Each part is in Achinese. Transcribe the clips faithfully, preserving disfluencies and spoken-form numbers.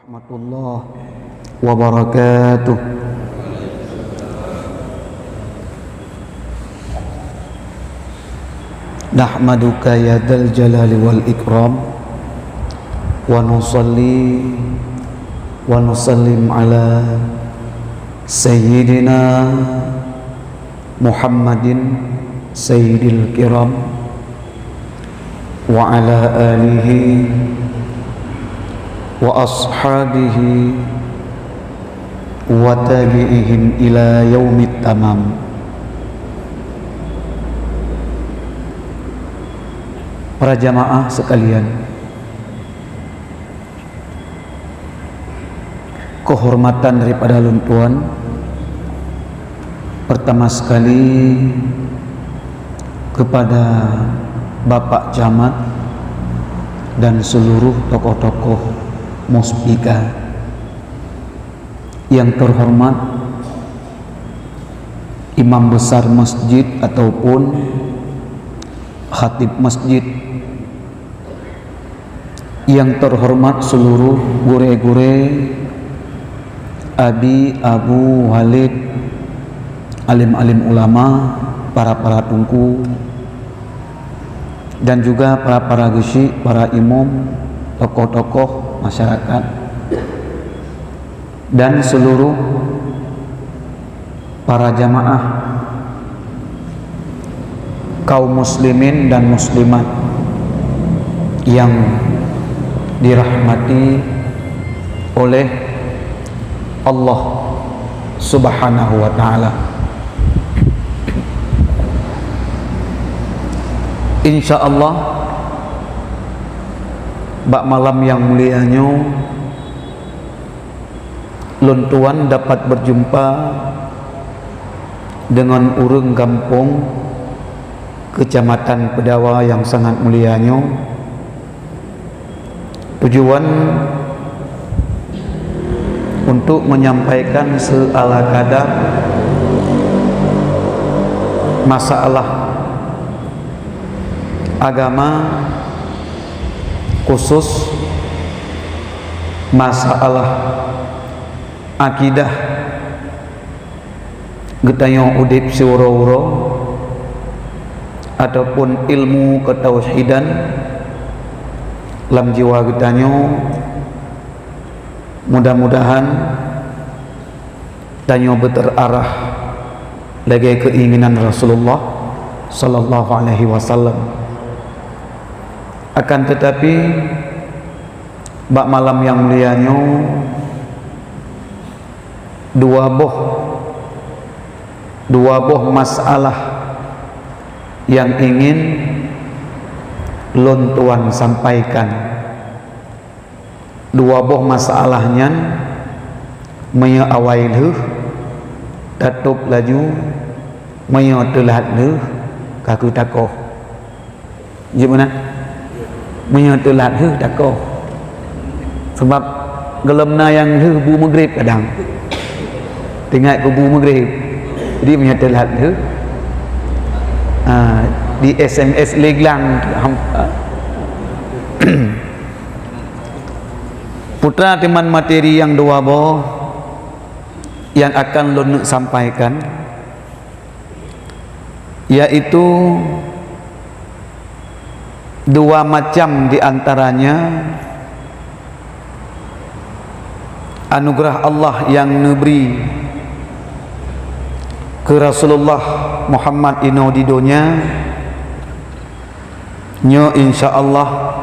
Warahmatullahi wabarakatuh. Nahmaduka ya dzal jalali wal ikram, wa nusalli wa nusallim ala sayyidina Muhammadin sayyidil kiram, wa ala alihi wa ashabihi wa tabi'ihim ila yaumit tamam. Para jamaah sekalian, kehormatan daripada lôn tuan, pertama sekali kepada Bapak Camat dan seluruh tokoh-tokoh Muspika. Yang terhormat Imam Besar Masjid ataupun Khatib Masjid, yang terhormat seluruh gurée-gurée, abi, abu, walid, alim-alim ulama, para-para teungku, dan juga para-para geuchik, para imum, tokoh-tokoh masyarakat, dan seluruh para jamaah kaum muslimin dan muslimat yang dirahmati oleh Allah Subhanahu wa Ta'ala. Insya Allah, bak malam yang mulia nyoe, lôn tuan dapat berjumpa dengan ureuëng gampông Kecamatan Peudawa yang sangat mulia nyoe. Tujuan untuk menyampaikan seala kadar masalah agama, khusus masalah akidah geutanyoe udeb siuroe-uroe, ataupun ilmu keutauhidan lam jiwa geutanyoe, mudah-mudahan tanyoe beuteurarah lagée keinginan Rasulullah sallallahu alaihi wasallam. Akan tetapi, bak malam yang mulia nyoe, dua boh, dua boh masalah yang ingin lôn tuan sampaikan. Dua boh masalah nyan, meunyoe awai lheueh, tatôb laju, meunyoe teulat lheueh, ka keu takoh. Jeuet meunan? Meunyoe teulat lheueh, takoh. Sabab gohlom na nyang lheueh bu meugreb kadang. Teuingat keu bu meugreb. Jadi meunyoe teulat lheueh, ah, di S M S lé glang. Putra teuma materi nyang dua boh nyang akan lôn neuk sampaikan, yaitu dua macam di antaranya anugeurah Allah nyang neubri keu Rasulullah Muhammad inoe di donya. Nyoe insya Allah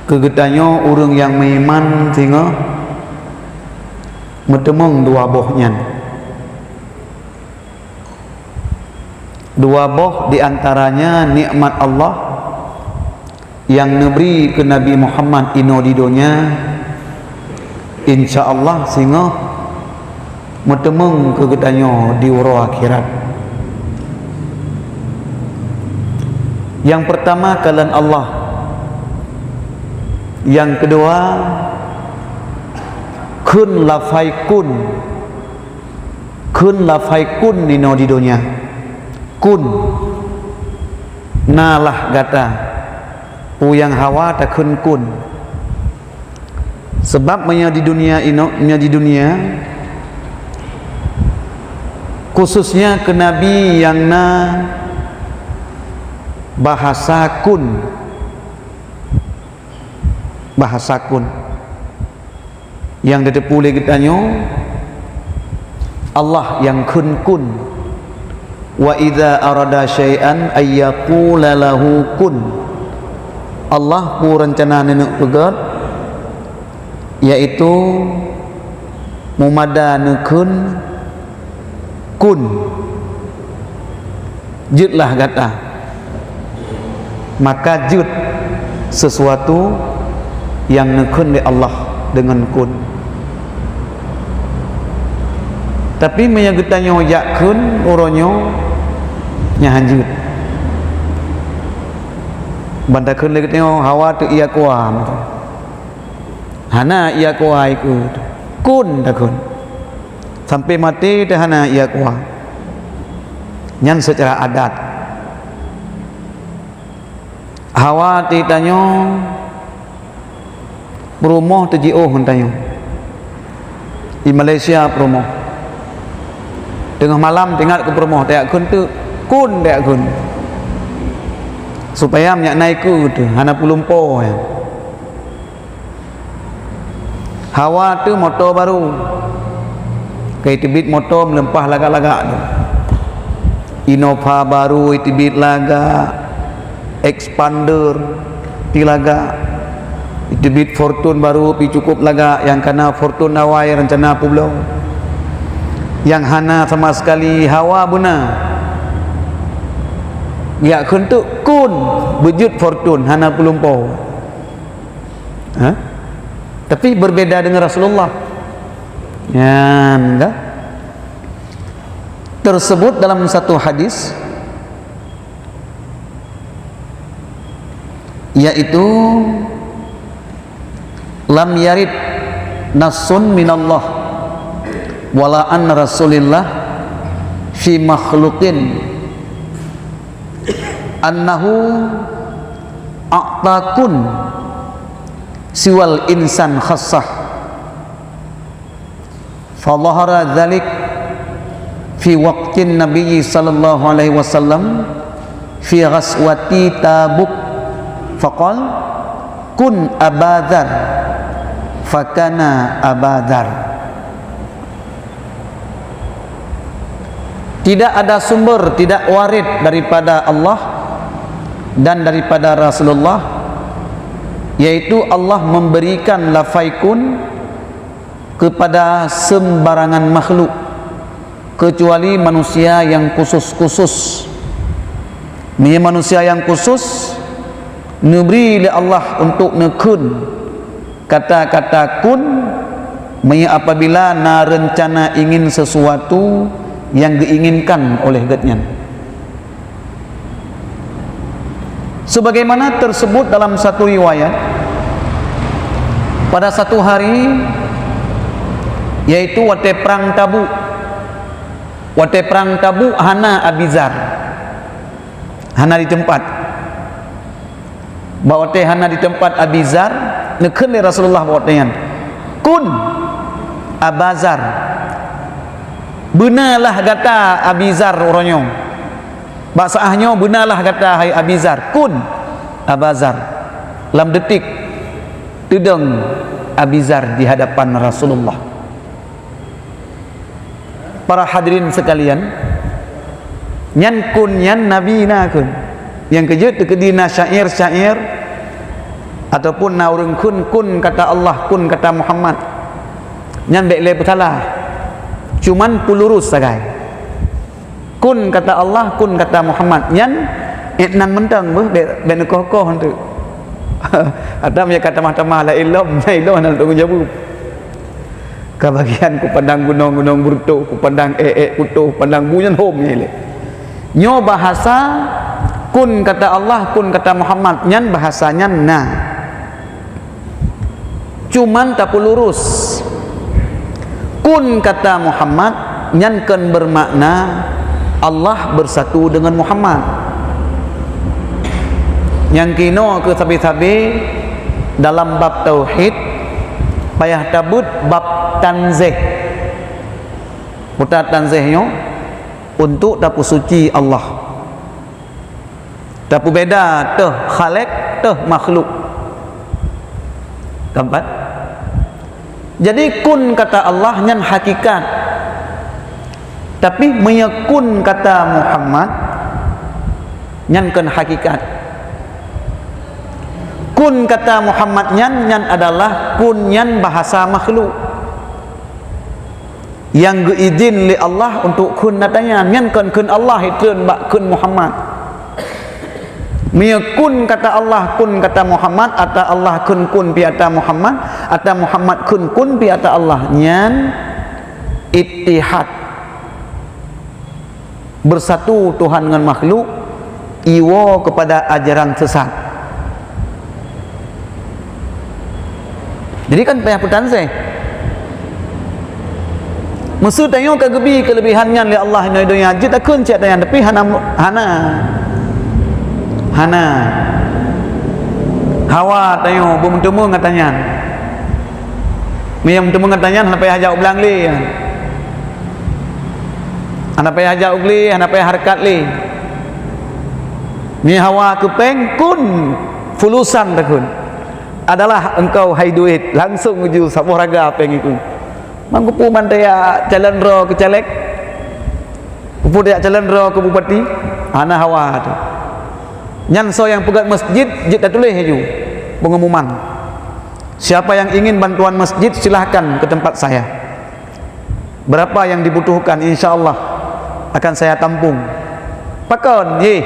keu geutanyoe ureuëng nyang meuiman singoh meuteumeung dua boh nyan. Dua boh di antaranya nikmat Allah nyang neubri keu Nabi Muhammad inoe di donya, insya Allah singoh meuteumeung keu geutanyoe di uroe akhirat. Nyang peurtama kalon Allah. Nyang keudua, kheun lafai kun. Kheun lafai kun inoe di donya. Kun. Na lah gata. Peue nyang hawa takheun kun. Sebab meunyoe di dunia inoe, meunyoe di dunia, khususnya keu nabi nyang na bahasa kun, bahasa kun. Nyang tateupeue lé geutanyoe, Allah nyang kheun kun. "Wa idza arada syai'an ayyaqula lahu kun." Allah peue reuncana Neuneuk peugét, yaitu meumada neukheun, "Kun, jeuetlah gata." Maka jeuet sesuatu nyang neukheun lé Allah deungon kun. Tapi meunyoe geutanyoe jak kheun uroe nyoe, nyan han jeuet. Ban takheun lé geutanyoe, "Hawa teuh ié kuah." Hana ié kuah ikheun. Kun takheun. Sampai maté teuh hana ié kuah. Nyan seucara adat. Hawa teuh tanyoe, peurumoh teuh jiôh ngon tanyoe. Di Malaysia peurumoh. Teungoh malam teuingat keu peurumoh, tajak kheun teuk, kun tajak kheun. Supaya meunyak na ikeue teuh, hana peulumpo nyan. Hawa teuh moto barô. Ka iteubiet moto meuleumpah lagak-lagak teuh. Innova barô iteubiet lagak, Xpander pih lagak. Iteubiet Fortuner barô pih cukup lagak, nyang kana Fortuner awai reuncana peubloe. Nyang hana sama sekali Hawa beuna. Jak kheun teuk kun, beujeuet Fortuner hana peulumpo. Ha? Tapi berbeda dengan Rasulullah. Nyan dah. Tersebut dalam satu hadis, yaitu, "Lam yarid nassun minallah wala an Rasulillah fi makhluqin annahu a'takun siwal insan khassah." Fa dhahara dzalik fi waqtin Nabi sallallahu alaihi wasallam fi ghazwati Tabuk. Faqal, "Kun Aba Dzar." Fakana Aba Dzar. Tidak ada sumber, tidak warid daripada Allah dan daripada Rasulullah, yaitu Allah memberikan lafai kun kepada sembarangan makhluk, kecuali manusia yang khusus-khusus. Meunyoe manusia nyang khusus, neubri lé Allah untuk neukheun kata-kata kun, meunyoe apabila na reuncana ingin sesuatu nyang geuinginkan oleh geuhnyan. Sebagaimana tersebut dalam satu riwayat, pada satu hari, yaitu watée prang Tabuk, watée prang Tabuk hana Abi Dzar. Hana di teumpat. Bak watée hana di teumpat Abi Dzar, neukheun lé Rasulullah bak watée nyan, "Kun Aba Dzar." Beunalah gata Abi Dzar uroe nyoe. Bak saát nyoe beunalah gata hai Abi Dzar. Kun Aba Dzar. Lam detik, teudong Abi Dzar di hadapan Rasulullah. Para hadirin sekalian, nyan kun nyan Nabi na kheun. Nyang keujeuet teukeudi na syair-syair ataupun na ureuëng kheun kun kata Allah, kun kata Muhammad. Nyan bék lé peusalah. Cuman peulurus sagai. Kun kata Allah, kun kata Muhammad. Nyan ék nan mantong beuh, bék, bék neukoh-koh tu. Adam ya kata mah-tamah la ilom, na ilom hana tanggung jaweueb. Ka bagian kupandang gunong-gunong beureutoh, kupandang ék-ék putôh, pandang bu nyan hom nyang ilée. Nyoe bahasa kun kata Allah, kun kata Muhammad, nyan bahasa nyan na. Cuman tapeulurus. Kun kata Muhammad nyan kon bermakna Allah bersatu dengan Muhammad. Nyang keunoe keu sabe-sabe dalam bab tauhid, Payah tabeuet bab tanzih. Peue tanzih nyoe, untuk tapeusuci Allah. Tapeubeda teuh khalik, teuh makhluk. Keempat. Jadi, kun kata Allah nyan hakikat. Tapi meunyoe kun kata Muhammad, nyan kon hakikat. Kun kata Muhammad nyan, nyan adalah kun nyan bahasa makhluk. Nyang geuidhin lé Allah untuk kheun ata nyan, nyan kon kheun Allah itreun bak kheun Muhammad. Meunyoe kun kata Allah, kun kata Muhammad, ata Allah kheun kun pi ata Muhammad, ata Muhammad kheun kun pi ata Allah, nyan ittihad. Bersatu Tuhan ngon makhluk, iwoe keupada ajaran sesat. Jadi kan payah peutanzih. Meuseu tanyoe ka geubi keuleubehan nyan lé Allah inoe donya, jeuet takheun cit ata nyan, tapi hana, hana, hana. Hawa tanyoe beumeuteumé ngon ata nyan. Meunyoe meuteumé ngon ata nyan, hana payah jak u blang lé. Hana payah jak u glé, hana payah hareukat lé. Meunyoe hawa keu péng, kun fulusan takheun. Adalah engkau hai duit, langsung uju saboh raga péng itu. Mang keupeue man tajak calon droe keu caleg? Keupeue tajak calon droe keu bupati? Hana hawa teuh. Nyan soe nyang peugét masjid, jeuet tatuléh laju pengumuman. Siapa yang ingin bantuan masjid, silahkan ke tempat saya. Berapa yang dibutuhkan, insya Allah akan saya tampung. Pakon, yeh,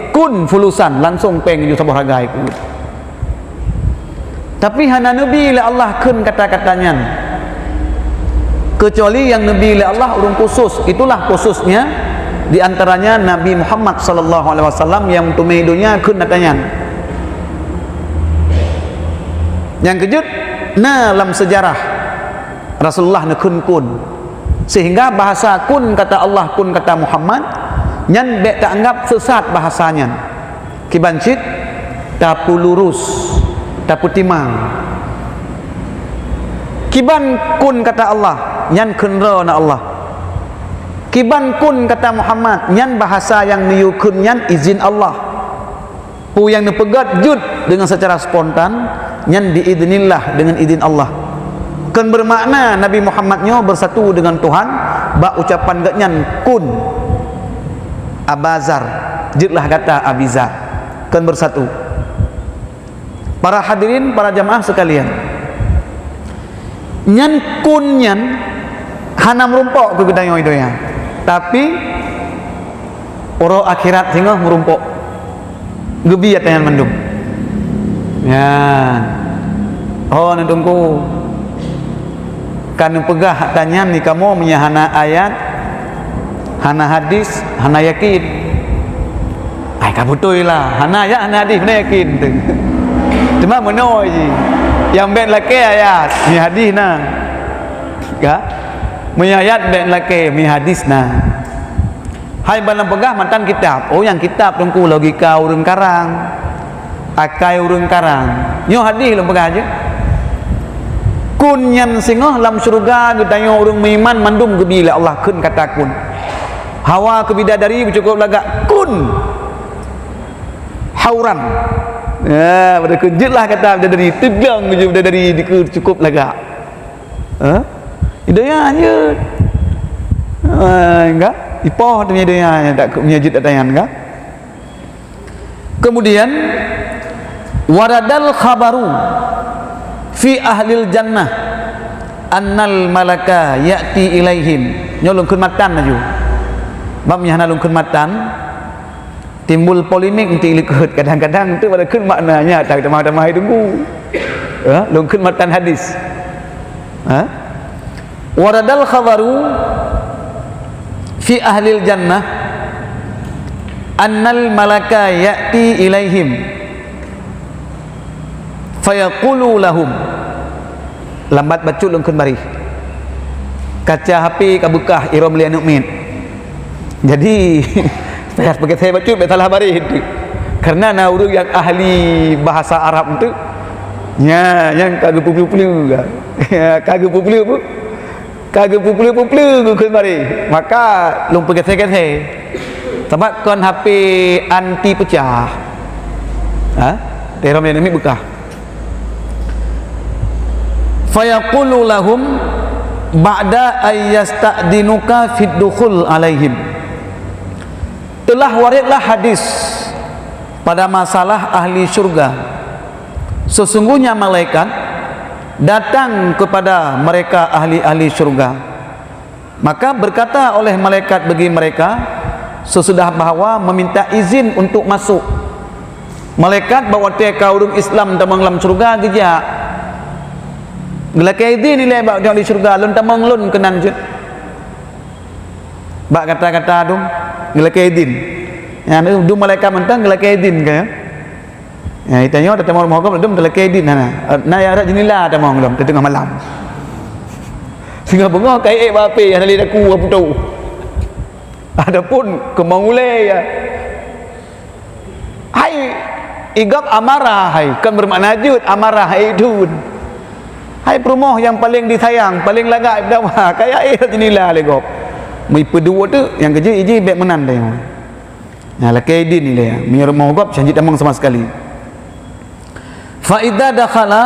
kun fulusan, langsung péng ju saboh raga ikut. Tapi hana neubi lé Allah kheun kata-kata nyan. Kecuali nyang neubi lé Allah ureuëng khusus, itulah khususnya di antaranya Nabi Muhammad sallallahu alaihi wasallam nyang teumé donya kheun kata nyan. Nyang keujeuet na lam sejarah Rasulullah neukheun kun. Sehingga bahasa kun kata Allah, kun kata Muhammad, nyan bék taanggap sesat bahasa nyan. Kiban cit tapeulurus, tapeutimang. Kiban kun kata Allah, nyan kheun droe na Allah. Kiban kun kata Muhammad, nyan bahasa nyang neuyue kheun nyan izin Allah. Peue nyang neupeugét jeuet deungon secara spontan, nyan biidznillah, deungon idin Allah. Kon beumakna Nabi Muhammad nyoe beusatu deungon Tuhan bak ucapan geuhnyan kun, Abazar, jeuetlah gata Abizar. Kon beusatu. Para hadirin, para jamaah sekalian, nyan kun nyan hana meurumpok keu geutanyoe donya, tapi uroe akhirat singoh meurumpok. Geubi ata nyan mandum. Nyan. Oh, na Teungku. Ka neupeugah ata nyan di kamoe meunyo hana ayat, hana hadis, hana yakin. Ai ka beutôi lah, hana ayat, hana hadis, hana yakin tu. Cuma meunoe jih. Nyang bék lakée ayat, meunyo hadis na. Ka? Meunyo ayat bék lakée, meunyo hadis na. Hai ban neupeugah matan kitab. Oh, nyang kitab Teungku logika ureuëng karang. Akai ureuëng karang. Nyoe hadis lôn peugah jih. Kun nyan singoh lam syeuruga geutanyoe ureuëng meuiman mandum geubi lé Allah kheun kata kun. Hawa keu bidadari beucukôp lagak kun. Hauran. Ya, pada kun jeuetlah kata bidadari, teudong ju bidadari dikeue cukôp lagak. Ha? Idaya jeuet. Ha, enggak? Ipoh tu idaya nyan tak meunyo jeuet ata nyan, enggak? Kemudian, waradal khabaru fi ahlil jannah annal malaka ya'ti ilaihim. Nyoe lôn kheun matan laju. Bab nyang hana lôn kheun matan, timbul polemik nanti likot. Kadang-kadang tu pada kheun maknanya, tak tamah-tamah hai Teungku. Ya, lôn kheun matan hadis. Ha? Waradal khabaru fi ahlil jannah annal malaka ya'ti ilaihim fayaqulu lahum. Lambat bacut lôn kheun baréh. Kaca H P ka beukah, irôm lé aneuk miet. Jadi, payah peugeusé bacut, bék salah baréh tu. Karena na ureuëng nyang ahli bahasa Arab tu, Nya, nyan ka geupeupleu-pleu ka. Ka geupeupleu pu-, ka geupeupleu-pleu geukheun marit. Maka lôn peugesé-gesé. Sabab kon H P anti pecah. Ha? Teuh ram nyan miet beukah. Fayaqulu lahum ba'da ayyasta'dinuka fid dukhul alaihim. Telah waridlah hadis pada masalah ahli syurga. Sesungguhnya malaikat datang kepada mereka ahli-ahli syurga. Maka berkata oleh malaikat bagi mereka sesudah bahwa meminta izin untuk masuk. Malaikat bak watée ka ureuëng Islam tamong lam syurga geujak. Geulakée izin ilée bak ahli syurga, lôn tamong lôn keunan jeuet. Bak gata-gata dum geulakée idin. Nyan dum malaikat mantong geulakée idin ka, ya. Ya, itanyoe tatamong rumoh gob dum talakée idin hana. Na ya rot jeunila tamong lom teungoh malam. Singoh beungoh ka ék bak apé hana lé daku ka putôh. Adapun keumong ulée ya. Hai, i gob amarah hai, kon bermakna jeuet amarah hai idun. Hai peurumoh nyang paleng disayang, paleng lagak dawa, kaya éh jeunila lé gob. Meupeudua teuk nyang keujeuet iji bék meunan deh. Nah, lakée idin ilée, meunyoe rumoh gob janji tamong sama sekali. Fa idza dakhala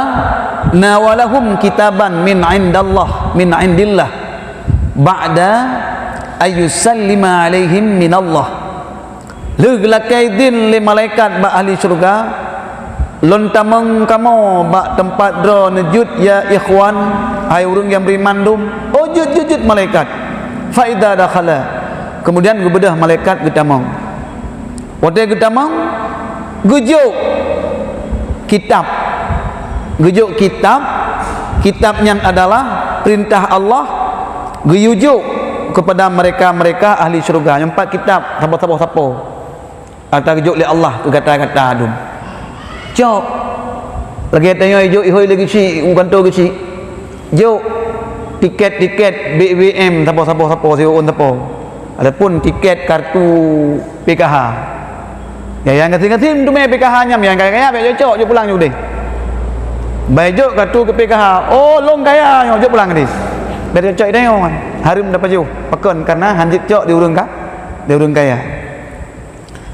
nawalahum kitaban min indallah, min indillah, ba'da ayyusallima alaihim minallah. Lheueh geulakée idin lé malaikat bak ahli syeuruga, "Lôn tamong kamoe bak teumpat droe neujeuet, ya ikhwan, hai ureuëng nyang beriman dum." "Oh, jeuet, jeuet, jeuet, malaikat." Fa idza dakhala. Keumudian geubeudôh malaikat geutamong. Watée geutamong, geujok kitab. Geujok kitab, kitab nyan adalah peurintah Allah geuyue jok keupada mereka-mereka ahli syeuruga. Nyan pat kitab saboh-saboh sapo. Ata geujok lé Allah keu gata-gata dum. Cok. Lagée tanyoe jok ihôi lé geuchik, u kantô geuchik. Jok tiket-tiket B B M sapo-sapo sapo siuôn sapo. Ataupun tiket kartu P K H. Ya, nyang gasien-gasien teumé P K H nyan, nyang kaya-kaya bék jok, jok pulang ju udeh. Bai jok kartu keu P K H. Oh, lôn kaya nyoe, jok pulang deh. Bék jok tanyoe kan. Hareuem dapat jok. Pakon? Karena hanjeuet cok di ureuëng ka, di ureuëng kaya.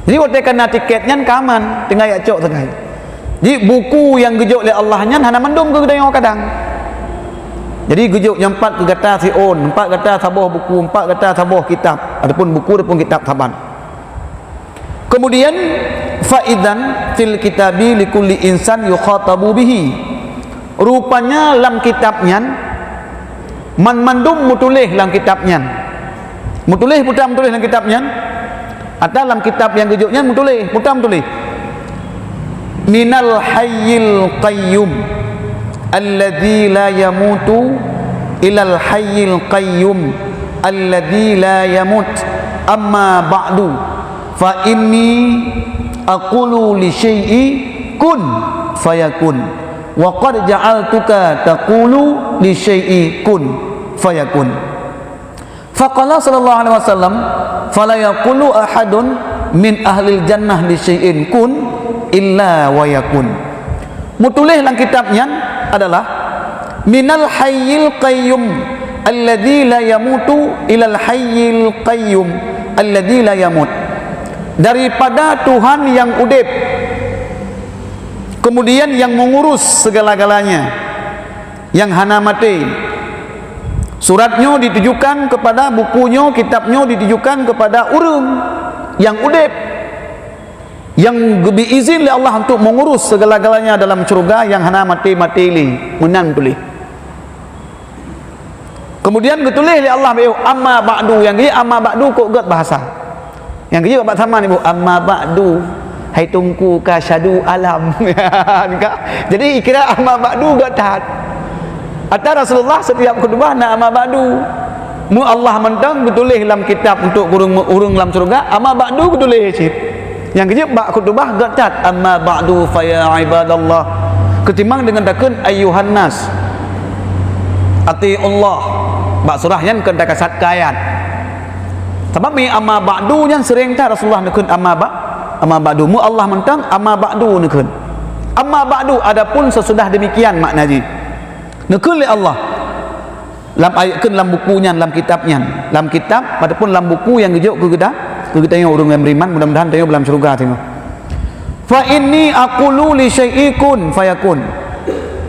Jadi watée ka na tiket nyan ka aman, tinggai jak cok sagai. Jadi buku nyang geujok lé Allah nyan hana mandum keu geutanyoe kadang. Jadi geujok nyang pat keu gata siôn, empat gata saboh buku, empat gata saboh kitab, ataupun buku ataupun kitab saban. Kemudian, fa idzan fil kitabi likulli insan yukhatabu bihi. Rupanya lam kitab nyan, man mandum meutuléh lam kitab nyan. Meutuléh peue meutuléh lam kitab nyan? Ata lam kitab nyang geujok nyan meutuléh, peue meutuléh? "Minal hayyil qayyum, alladzi la yamutu, ilal hayyil qayyum, alladzi la yamut. Amma ba'du, fa inni aqulu li syai'i kun fayakun." Wa qad ja'altuka taqulu li syai'i kun fayakun. Faqala sallallahu alaihi wasallam, "Fala yaqulu ahadun min ahlil jannah li syai'in kun illa wa yakun." Meutuléh lam kitab nyan adalah, "Minal hayyil qayyum alladzi la yamutu ilal hayyil qayyum alladzi la yamut." Daripada Tuhan yang udeb, kemudian yang mengurus segala-galanya, yang hana maté. Surat nyoe ditujukan kepada, buku nyoe, kitab nyoe ditujukan kepada ureuëng nyang udeb, nyang geubri izin lé Allah untuk mengurus segala-galanya dalam syeuruga nyang hana maté-maté lé, meunan tuléh. Kemudian geutuléh lé Allah bak, "Amma ba'du," nyang geujeuet "amma ba'du" kok gét bahasa. Nyang geujeuet bak saman ibu, "Amma ba'du, hai Teungku ka syadu alam." Kan? Jadi ikira "amma ba'du" gét that. Ata Rasulullah setiap khutbah na "amma ba'du." Meu Allah mantong geutuléh lam kitab untuk ureuëng, ureuëng lam syeuruga, "Amma ba'du" geutuléh cit. Nyang keujeuet bak khutbah gét that, "Amma ba'du fa ya ibadallah." Keutimang deungon takheun, "Ayyuhan nas, ati'ullah." Bak surah nyan kon takasat keu ayat. Sabab mi "amma ba'du" nyan seuréng that Rasulullah neukheun "amma ba-, amma ba'du." Meu Allah mantong "amma ba'du" neukheun. Amma ba'du, adapun sesudah demikian, makna jih, neukheun lé Allah lam ayat, kheun lam buku nyan, lam kitab nyan, lam kitab ataupun lam buku nyang geujok keu geuda-, keu geutanyoe ureuëng nyang beriman, mudah-mudahan tanyoe beulam syeuruga singoh. "Fa inni aqulu li syai'i kun fayakun."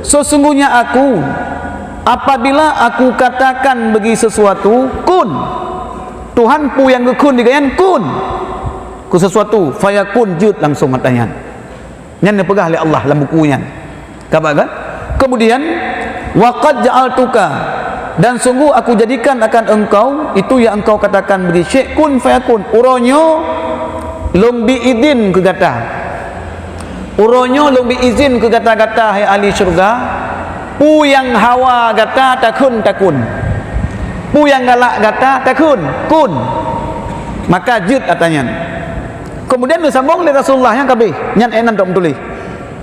Sesungguhnya aku, apabila aku katakan bagi sesuatu, kun. Tuhan peue nyang geukheun di gobnyan, kun. Keu sesuatu, fayakun, jeuet langsung ata nyan. Nyan neupeugah lé Allah lam buku nyan. Ka ba kan? Kemudian, "Wa qad ja'altuka," dan sungguh aku jadikan akan engkau, itu yang engkau katakan bagi syai' kun fayakun. Uroe nyoe lôn bi idin keu gata. Uroe nyoe lôn bi izin keu gata-gata, hai ahli syeuruga, peue nyang hawa gata takheun takun. Peue nyang galak gata takheun, kun. Maka jeuet ata nyan. Kemudian geusambong lé Rasulullah nyang ka abéh, nyan énan trok meutuléh.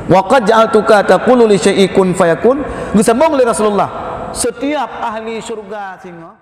"Wa qad ja'altuka taqulu li syai'i kun fayakun." Geusambong lé Rasulullah, setiap ahli syeuruga singoh